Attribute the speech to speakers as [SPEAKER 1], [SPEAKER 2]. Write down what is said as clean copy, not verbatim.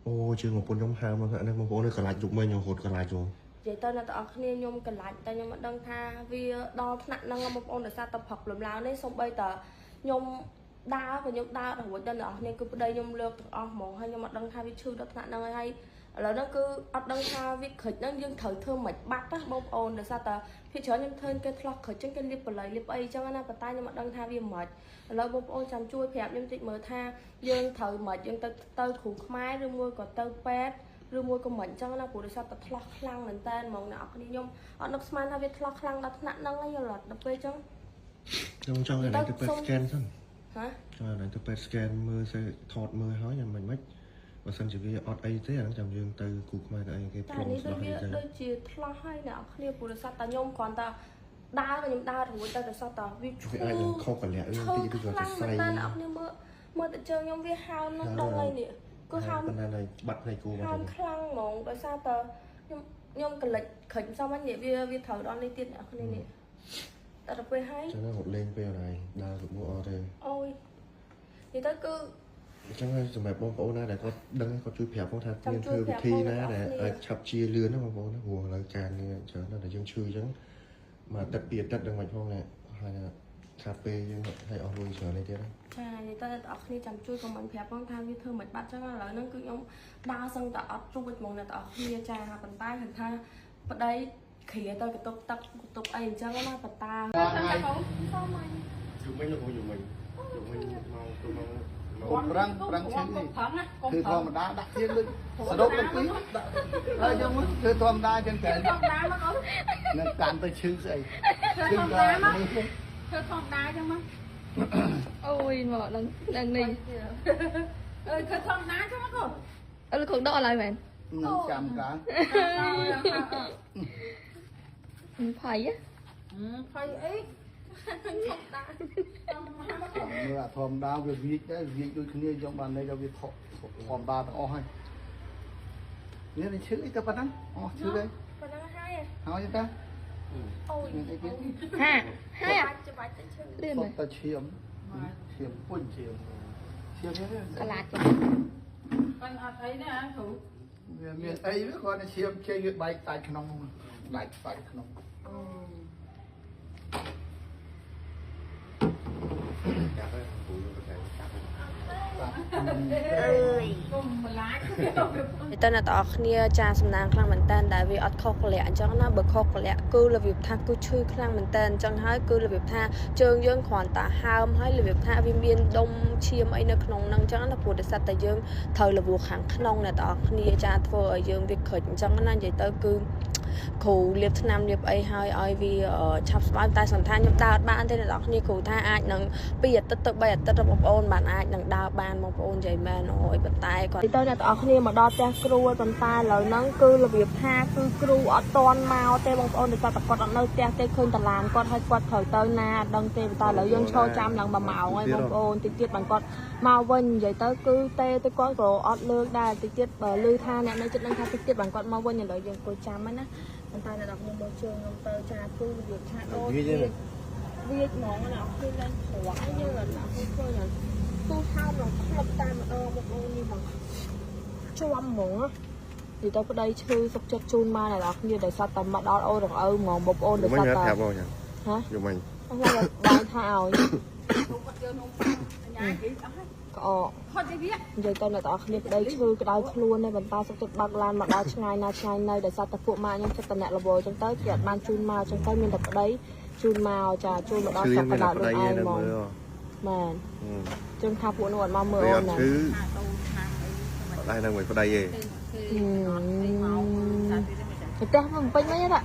[SPEAKER 1] អូជើងប្រពន្ធខ្ញុំហើមមកនេះបងប្អូននេះកលាច់យប់មិញរហូតកលាច់ចូល
[SPEAKER 2] និយាយទៅអ្នកទាំងអស់គ្នាខ្ញុំកលាច់តែខ្ញុំមិនដឹងថាវាដល់ថ្នាក់ហ្នឹងបងប្អូនដោយសារតែព្រឹកលំឡើងនេះសូម្បីតែខ្ញុំដើរក៏ខ្ញុំដើររហូតដល់អ្នកនរគ្នាគឺប្តីខ្ញុំលើកទាំងអស់ហ្មងហើយខ្ញុំអត់ដឹងថាវាឈឺដល់ថ្នាក់ហ្នឹងហើយឥឡូវហ្នឹងគឺអត់ដឹងថាវាក្រិចហ្នឹងយើងត្រូវធ្វើមិនបាត់ណាបងប្អូនដោយសារតែភាគច្រើនខ្ញុំឃើញគេឆ្លោះក្រិចចឹងគេលាបបល័យលាបអីចឹងណាប៉ុន្តែខ្ញុំអត់ដឹងថាវាមិនឥឡូវបងប្អូនចាំជួយប្រាប់ខ្ញុំតិចមើលថាយើងត្រូវមិនយើងទៅទៅគ្រូខ្មែរឬមួយក៏ទៅពេទ្យឬមួយក៏មិនចឹងណាព្រោះដោយសារតែឆ្លោះខ្លាំងមែនតើហ្មងអ្នកនរគ្នាខ្ញុំអត់នឹកស្មានថាវាឆ្លោះខ្លាំងដល់ថ្នាក់ហ្នឹងឯងយល់អត់ដល់ពេលចឹង
[SPEAKER 1] ខ្ញុំចង់ឲ្យទៅពេទ្យ scan សិន
[SPEAKER 2] ហ៎
[SPEAKER 1] ចង់ឲ្យទៅពេទ្យ scan មើលសេថតមើលហើយយ៉ាងម៉េចម៉េចបើសិនជាវាអត់អីទេអាហ្នឹងចាំយើងទៅគ្រូខ្មែរទៅអីគេ
[SPEAKER 2] តែ
[SPEAKER 1] ផ្លុំ
[SPEAKER 2] នេះ
[SPEAKER 1] ស្ដោះ
[SPEAKER 2] ដូចវា
[SPEAKER 1] អីទៅ
[SPEAKER 2] ដូចជាឆ្លោះហើយអ្នកនរគ្នាព្រោះដោយសារតែខ្ញុំគ្រាន់តែដើរក៏ខ្ញុំដើររួចតែដោយសារតែវាឈឺ
[SPEAKER 1] វាអាចនឹងខុសកលៈវា
[SPEAKER 2] ឈឺ
[SPEAKER 1] តិចឬក៏
[SPEAKER 2] ខ្លាំង
[SPEAKER 1] សរសៃ
[SPEAKER 2] មែនតើអ្នកនរគ្នាមើលមើលតែជើងខ្ញុំវាហើមនឹងដល់ហើយនេះគឺហើម
[SPEAKER 1] ប៉ុន្តែនៅបាត់ភ្នែកគូមក
[SPEAKER 2] ហើម
[SPEAKER 1] ទៅ
[SPEAKER 2] ខ្លាំងហ្មងដោយសារតែខ្ញុំខ្ញុំកលិចក្រិចសំហ្នឹងនេះវាវាត្រូវដល់នេះទៀតអ្នកនរគ្នានេះតែដល់ពេលហើយ
[SPEAKER 1] ចឹងរត់លេងពេលអត់ហើយដើររបួសអត់ទេ
[SPEAKER 2] អូយនិយាយទៅគឺ
[SPEAKER 1] អញ្ចឹងហើយសម្រាប់បងប្អូនណាដែលគាត់ដឹងគាត់ជួយប្រាប់ផងថា
[SPEAKER 2] ចាំ
[SPEAKER 1] មាន
[SPEAKER 2] ជួយប្រាប់
[SPEAKER 1] ធ្វើវិធី
[SPEAKER 2] ផង
[SPEAKER 1] ណាដែល
[SPEAKER 2] អ្នកនរគ្នា
[SPEAKER 1] អាចឆាប់ជាលឿនណាបងប្អូនណាព្រោះឥឡូវការងារច្រើនណាស់ដែលយើងឈឺអញ្ចឹងមួយអាទិត្យពីរអាទិត្យដឹងមិនផងណាហើយខាតពេលយើងឲ្យអស់លុយច្រើននេះទៀតណា
[SPEAKER 2] ចានិយាយទៅអ្នកទាំងអស់គ្នាចាំជួយ comment ប្រាប់ផងថាវាធ្វើមិនបាត់ចឹងឥឡូវហ្នឹងគឺខ្ញុំដើរសឹងតែអត់រួចហ្មងអ្នកទាំងអស់គ្នាចាប៉ុន្តែគាត់ថាប្តីគ្រាទៅកតុបទឹកកតុបអីអញ្ចឹងណាប៉ុន្តែសមមិញ
[SPEAKER 1] យូរមិញលោកយូរមិញយូរមិញមកទៅមក
[SPEAKER 3] កុំប្រឹងប្រឹងឈឺនេះ
[SPEAKER 4] ប្រឹងណាកុំ
[SPEAKER 3] ធ្វើធម្មតាដាក់ធៀងដូចសរុបទាំងពីរដាក់ហើយយើងធ្វើធម្មតាចឹងតែ
[SPEAKER 4] ធម្មតាមកអូន
[SPEAKER 3] នឹងកាន់ទៅឈឺស្អី
[SPEAKER 4] ធ្វើធម្មតាមកធ្វើធម្មតាចឹងមក
[SPEAKER 5] អូយមកដល់ដល់នេះ
[SPEAKER 4] អើធ្វើធម្មតាចឹងមកអូន
[SPEAKER 5] អឺលោកគ្រូដកឡើយមែន
[SPEAKER 3] នឹងចាំកាល
[SPEAKER 5] ភ័យ
[SPEAKER 4] ភ័យអី
[SPEAKER 3] មើលអាធម្មតាវាវាចដែរវាចដូចគ្នាចឹងបានន័យថាវាធម្មតាទាំងអស់ហើយនេះឈឺអីទៅប៉ុណ្ណឹងអស់ឈឺដែរ
[SPEAKER 2] ប៉ុណ្ណឹងហើយ
[SPEAKER 3] ហើយចឹងតា
[SPEAKER 2] អូយ
[SPEAKER 3] មានអីទៀត
[SPEAKER 5] ហាហា
[SPEAKER 2] បាច់ច្បាច់ទៅឈឺ
[SPEAKER 5] លឿន
[SPEAKER 3] សុទ្ធតែឈាមឈាមពុញឈាមឈាមនេះ
[SPEAKER 5] កលាច់
[SPEAKER 4] ប៉ិនអត់អីណាគ្រូ
[SPEAKER 3] វាមានអីវាគាត់តែឈាមចេញវាបែកសាច់ក្នុងបែកសាច់ក្នុង
[SPEAKER 1] កាប់ហើយពូយកទៅកាប់ហើយ
[SPEAKER 4] កុំបន្លាច
[SPEAKER 2] ទៅអ្នកទាំងអស់គ្នាចាសំណាងខ្លាំងមែនតើដែលវាអត់ខុសកលៈអញ្ចឹងណាបើខុសកលៈគឺរបៀបថាគឺឈឺខ្លាំងមែនតើអញ្ចឹងហើយគឺរបៀបថាជើងយើងគ្រាន់តែហើមហើយរបៀបថាវាមានដុំឈាមអីនៅក្នុងហ្នឹងអញ្ចឹងណាព្រោះដោយសារតែយើងត្រូវលវខាងក្នុងអ្នកទាំងអស់គ្នាចាធ្វើឲ្យយើងវាក្រិចអញ្ចឹងណានិយាយទៅគឺគ្រូលាបថ្នាំលាបអីហើយឲ្យវាឆាប់ស្បើយតែសន្តានខ្ញុំដើរអត់បានទេអ្នកនរគ្នាគ្រូថាអាចនឹង2អាទិត្យទៅ3អាទិត្យបងប្អូនបានអាចនឹងដើរបានបងប្អូននិយាយមែនអូយប៉ុន្តែគាត់ទៅអ្នកទាំងអស់គ្នាមកដល់ផ្ទះគ្រូហើយប៉ុន្តែឥឡូវហ្នឹងគឺរបៀបថាគឺគ្រូអត់តន់មកទេបងប្អូនដោយសារតែគាត់អត់នៅផ្ទះទេឃើញតឡានគាត់ហើយគាត់ត្រូវទៅណាអត់ដឹងទេប៉ុន្តែឥឡូវយើងឈរចាំឡើង1ម៉ោងហើយបងប្អូនតិចទៀតបានគាត់មកវិញនិយាយទៅគឺទេទៅគាត់ក៏អត់លើកដែរតិចទៀតបើឮថាអ្នកនៅចិត្តដឹងថាតិចទៀតបានគាត់មកវិញឥឡូវយើងអង្គុយចាំហ្នឹងណាប៉ុន្តែអ្នកនរគ្នាមើលជើងខ្ញុំទៅចាគឺរបៀបថាដូច
[SPEAKER 1] វាទេ
[SPEAKER 2] វាចហ្មងណាអត់ឃើញឡើងត្រង់ឯងយើងអត់ឃើញឃើញអត់ទូហោមឡើងក្លឹបតែម្ដងមកអូននេះបងជាប់ហ្មងនិយាយទៅប្តីឈឺសុកចិត្តជូនមកអ្នកនរគ្នាដោយសារតែមកដល់អូរងឪហ្មងបងប្អូនដោយ
[SPEAKER 1] មិញ
[SPEAKER 2] សារតែ
[SPEAKER 1] ប្រាប់បងយ៉ាង
[SPEAKER 2] ហ៎
[SPEAKER 1] យូរមិញ
[SPEAKER 2] អស់ហើយបាយថាឲ្យ
[SPEAKER 4] គ្រូគាត់យកនំប៉័ងអញ្ញាគេអស់ហើយ
[SPEAKER 2] ក្អក
[SPEAKER 4] ហត់អីវា
[SPEAKER 2] និយាយទៅអ្នកទាំងអស់គ្នាប្តីឈឺក្តៅខ្លួនទេប៉ុន្តែសុខចិត្តបើកឡានមកដល់ឆ្ងាយណាឆ្ងាយនៅដោយសារតែពួកម៉ាក់ខ្ញុំចិត្តតែអ្នករវល់ចឹងទៅគេអត់បានជូនមកចឹងទៅមានតែប្តីជូនមកចាជូនមកដល់
[SPEAKER 1] ឈឺ
[SPEAKER 2] ស្រុក
[SPEAKER 1] មានតែប្តី
[SPEAKER 2] កណ្ដាលខ្លួនឯង
[SPEAKER 1] នៅ
[SPEAKER 2] ហ្មង
[SPEAKER 1] មើល
[SPEAKER 2] មែនចឹងថាពួកនោះអត់មកមើល
[SPEAKER 1] ពេល
[SPEAKER 2] អូនណា
[SPEAKER 1] អត់ឈឺ
[SPEAKER 4] ថាដូរឆ្នាំអី
[SPEAKER 1] អត់ដែរនៅមួយប្តីទេ
[SPEAKER 4] គេអត់គេមកសាទីទេមិន
[SPEAKER 2] ទៅផ្ទះមកពេញវិញណា